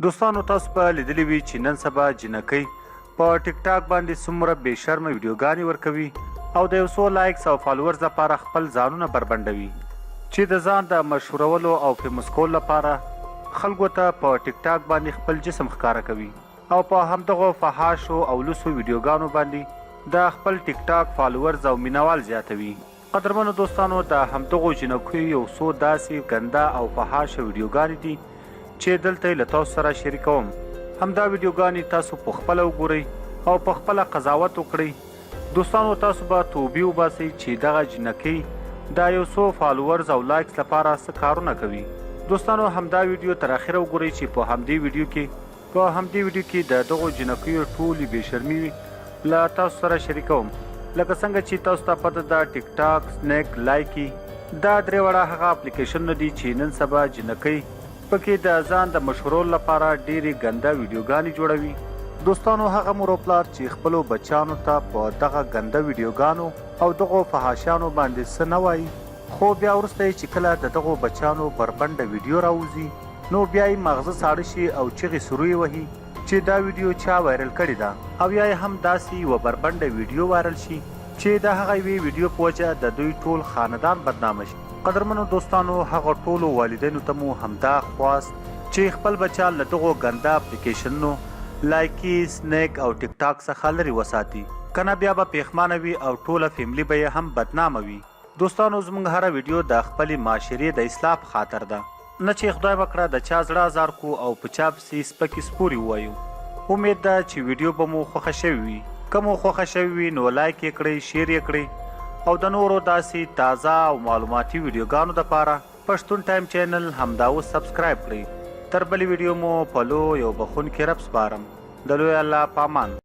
دوستانو تاسو به لیدلی وي چې نن سبا جینکۍ په ټیک ټاک باندې څومره بې شرمه ویډیوګانې ورکوي او د یو څو لایکس او فالوورز لپاره خپل ځانونه بربنډوي چې د ځان د مشهورولو او فیموس کولو لپاره خلکو ته په ټیک ټاک باندې خپل جسم ښکاره کوي او په همدغو فحاشو او لوڅو ویډیوګانو باندې د خپل ټیک ټاک فالوورز او مینوال زیاتوي. قدرمنو دوستانو د همدغو جینکیو یو څو داسې ګنده او فحاشه ویډیوګانې دي چې دلته یې له تاسو سره شریکوم. همدا ویډیوګانې تاسو په خپله وګورئ او په خپله قضاوت وکړئ. دوستانو تاسو به توبې وباسئ چې دغه جینکۍ د یو څو فالوورز او لایکس لپاره څه کارونه کوي. دوستانو همدا ویډیو تر اخره وګورئ چې په همدې ویډیو کې په همدې ویډیو کې د دغو جینکیو ټولې بې شرمي وي له تاسو سره شریکوم. لکه څنګه چې تاسو ته پته ده ټیک ټاک، سنیک، لایکي دا درې واړه هغه اپلیکیشنونه دي چې نن سبا جینکۍ پکې د ځان د مشهورولو لپاره ډېرې ګنده ویډیوګانې جوړوي. دوستانو هغه مور او پلار چې خپلو بچیانو ته په دغه ګنده ویډیوګانو او دغو فحاشیانو باندې څه نه وایي خو بیا وروسته یې چې کله د دغو بچیانو بربنډه ویډیو راوځي نو بیا یې ماغزه ساړه شي او چیغې سروې وهي چې دا ویډیو چا وایرل کړې ده او یا یې هم داسې یوه بربنډه ویډیو وایرل شي چې د هغه یوې ویډیو په وجه د دوی ټول خاندان بدنامه شي. قدرمنو دوستانو هغه ټولو والدینو ته مو همدا خواست چې خپل بچیان له دغو ګنده اپلیکیشنونو لایکي، سنیک او ټیک ټاک څخه لرې وساتي کنه بیا به پیښمانه وي او ټوله فیملي به یې هم بدنامه وي. دوستانو زموږ هره ویډیو د خپلې معاشرې د اصلاح په خاطر ده نه چې خدای مکړه د چا زړه ازار کو او په چا پسې سپکې سپورې ووایو. امید ده چې ویډیو به مو خوښه شوې وي. که مو خوښه شوې وي نو لایک یې کړئ، شیر یې کړئ او د نورو داسې تازه او معلوماتي ویډیوګانو دپاره پښتون ټایم چینل همدا اوس سبسکرایب کړئ. تر بلې ویډیو مو په لوی او بخښونکي رب سپارم. د لوی الله په امان.